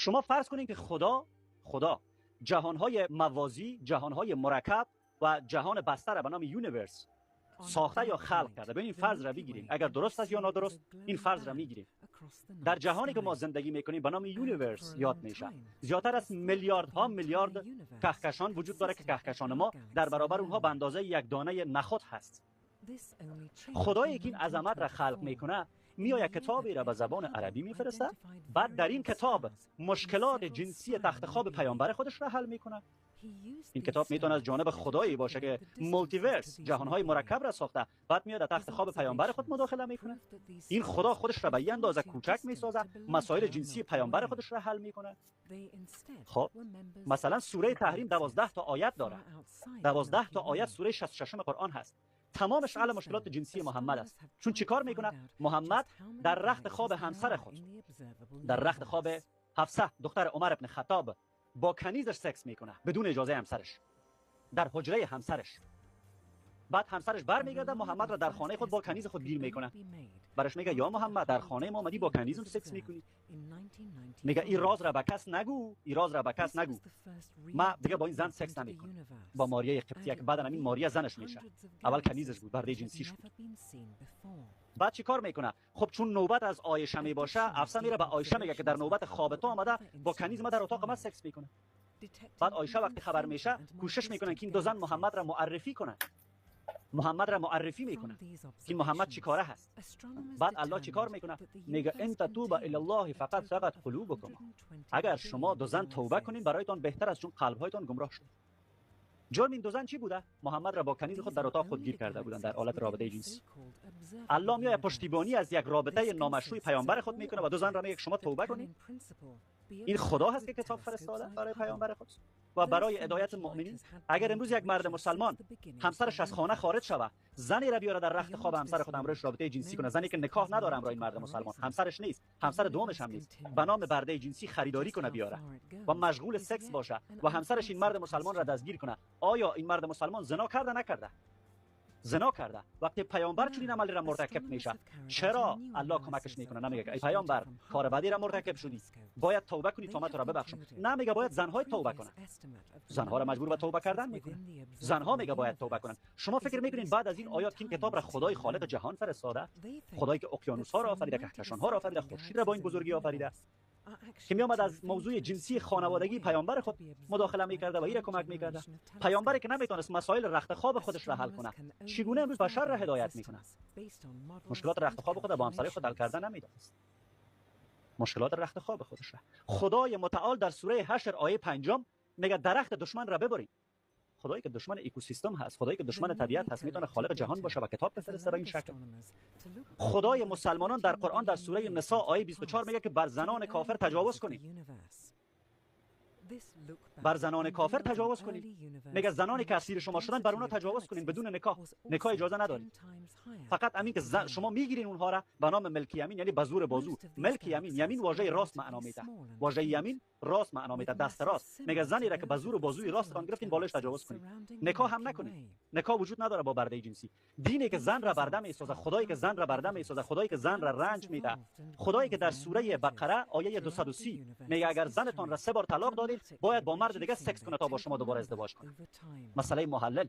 شما فرض کنید که خدا جهانهای موازی، جهانهای مرکب و جهان بسته را به نام universe ساخته یا خلق کرده. ببینید فرض را بگیریم، اگر درست است یا نادرست این فرض را میگیریم. در جهانی که ما زندگی میکنیم به نام universe یاد میشه، زیادتر از میلیاردها میلیارد کهکشان وجود داره که کهکشان ما در برابر اونها به اندازه یک دانه نخود هست. خدایی که این عظمت را خلق میکنه میآید کتابی را به زبان عربی میفرسته، بعد در این کتاب مشکلات جنسی تخت خواب پیامبر خودش را حل میکنه. این کتاب میتونه از جانب خدایی باشه که multiverse، جهانهای مرکب را ساخته، بعد میاد در تخت خواب پیامبر خود مداخله میکنه. این خدا خودش را به این اندازه کوچک میسازه، مسائل جنسی پیامبر خودش را حل میکنه. خب مثلا سوره تحریم 12 تا آیت داره، 12 تا آیت سوره 66 قرآن هست، تمامش حل مشکلات جنسی محمد است. چون چیکار میکنه؟ محمد در رخت خواب همسر خود، در رخت خواب حفصه دختر عمر ابن خطاب، با کنیزش سکس میکنه بدون اجازه همسرش، در حجره همسرش. بعد همسرش برمیگرده، محمد را در خانه خود با کنیز خود گیر میکنه. برش میگه یا محمد در خانه ما آمدی با کنیزم سکس میکنی؟ میگه این راز را به کس نگو، این راز را به کس نگو، ما دیگه با این زن سکس نمیکنم، با ماریه قبطیه که بعدا همین ماریه زنش میشه. اول کنیزش بود، برده جنسیش بود. بعد چی کار میکنه؟ خب چون نوبت از عایشه میباشه، حفصه میره به عایشه میگه که در نوبت خواب تو آمده با کنیز ما در اتاق ما سکس میکنه. بعد عایشه وقتی خبر میشه کوشش میکنه که این دو زن محمد را معرفی کنه، محمد را معرفی میکنه که محمد چیکاره هست. بعد الله چیکار میکنه؟ میگه ان تتوبا الی الله فقد سغت قلوبکم، اگر شما دو زن توبه کنین برایتان بهتر است، چون قلبهایتان گمراه شد. جرم این دو زن چی بوده؟ محمد را با کنیز خود در اتاق خود گیر کرده بودند در حالت رابطه جنسی. الله میاد پشتیبانی از یک رابطه نامشروع پیامبر خود میکنه و دو زن را میگه شما توبه کنین. این خدا هست که کتاب فرستاده برای پیامبر خود و برای هدایت مؤمنین. اگر امروز یک مرد مسلمان همسرش از خانه خارج شود، زنی را بیاره در رخت خواب همسر خود همراهش رابطه جنسی کنه، زنی که نکاح نداره همراه این مرد مسلمان، همسرش نیست، همسر دومش هم نیست، به نام برده جنسی خریداری کنه بیاره و مشغول سکس باشه و همسرش این مرد مسلمان را دستگیر کنه، آیا این مرد مسلمان زنا کرده نکرده؟ زنا کرده. وقتی پیامبر چنین عملی را مرتکب میشه، چرا الله کمکش میکنه؟ نمیگه ای پیامبر کار بدی را مرتکب شدی، باید توبه کنی تا من تو را ببخشم. نمیگه باید زنهای توبه کنن، زنها را مجبور به توبه کردن میکنه. زنها میگه باید توبه کنن. شما فکر میکنین بعد از این آیات که این کتاب را خدای خالق جهان فرستاده، خدایی که اقیانوس ها را آفریده، کهکشان ها را آفریده، خورشید را با این بزرگی آفریده، که می آمد از موضوع جنسی خانوادگی پیامبر خود مداخله میکرده و ایره کمک میکرده، پیامبری که نمیتونست مسائل رخت خواب خودش را حل کنه، چگونه امروز بشر را هدایت میکنه؟ مشکلات رخت خواب خود با همسرای خود حل کردن نمیدونست، مشکلات رخت خواب خودش را. خدای متعال در سوره حشر آیه 5 میگه درخت دشمن را ببرید. خدایی که دشمن اکوسیستم هست، خدایی که دشمن طبیعت هست، میتونه خالق جهان باشه و کتاب بفرسته به این شکل. خدای مسلمانان در قرآن در سوره نساء آیه 24 میگه که بر زنان کافر تجاوز کنید. بر زنان کافر تجاوز کنید. میگه زنانی که اسیر شما شدن بر اونا تجاوز کنید بدون نکاح. نکاح اجازه ندارید. فقط امین که شما میگیرین اونها را به نام ملک یمین، یعنی به زور بازو. ملک یمین، یمین واژه راست معنا میده. واژه یمین راست معنا میده، دست راست. میگه زنی را که به زور بازوی راستتان گرفتین بالش تجاوز کنید. نکاح هم نکنید. نکاح وجود نداره با برده جنسی. دینی که زن را برده میسازه، خدایی که زن را برده میسازه، خدایی که زن را رنج میده، خدایی که در سوره بقره آیه 230 میگه اگر زنتان را 3 بار طلاق دادید باید با مرد دیگه سکس کنه تا با شما دوباره ازدواج کنه. مسئله محلل،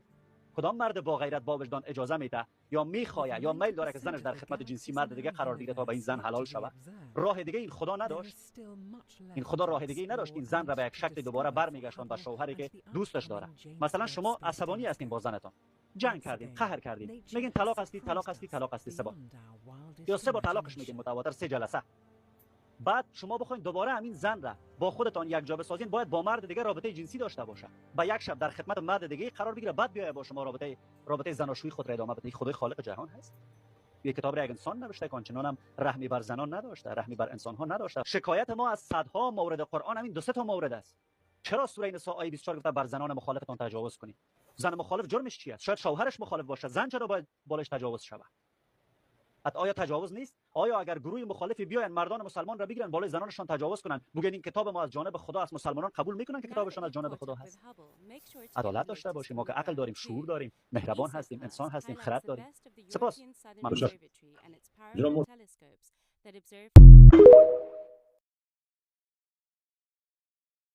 کدام مرد با غیرت با وجدان اجازه میده یا میخواد یا میل داره که زنش در خدمت جنسی مرد دیگه قرار بگیره تا به این زن حلال شود؟ راه دیگه این خدا نداشت. این خدا راه دیگه ای نداشت. این زن را به یک شکل دوباره برمیگشتان به شوهری که دوستش داره. مثلا شما عصبانی هستین با زنتان، جنگ کردین، قهر کردین، میگین طلاق هستی، طلاق هستی، طلاق هستی، 3 بار یا 3 بار طلاقش میگین، متواتر 3 جلسه. بعد شما بخواید دوباره همین زن را با خودتان یک جا بسازین، باید با مرد دیگه رابطه جنسی داشته باشه، با یک شب در خدمت مرد دیگه قرار بگیره، بعد بیاید با شما رابطه زناشویی خود را ادامه بده. خدای خالق جهان هست. یک کتاب را یک انسان نوشته که آنچنان هم رحمی بر زنان نداشته، رحمی بر انسان ها نداشته. شکایت ما از صدها مورد قرآن همین 2-3 تا مورد است. چرا سوره نساء آیه 24 گفته بر زنان مخالفتان تجاوز کنید؟ زن مخالف جرمش چی است؟ شاید شوهرش مخالف باشه، زن چرا باید بالش تجاوز شود؟ آیا تجاوز نیست؟ آیا اگر گروه مخالفی بیاین مردان مسلمان را بگیرن بالای زنانشان تجاوز کنن، بگن این کتاب ما از جانب خدا است، مسلمانان قبول میکنن که کتابشان از جانب خدا هست؟ عدالت داشته باشیم. ما که عقل داریم، شعور داریم، مهربان هستیم، انسان هستیم، خرد داریم. سپاس. ممنون.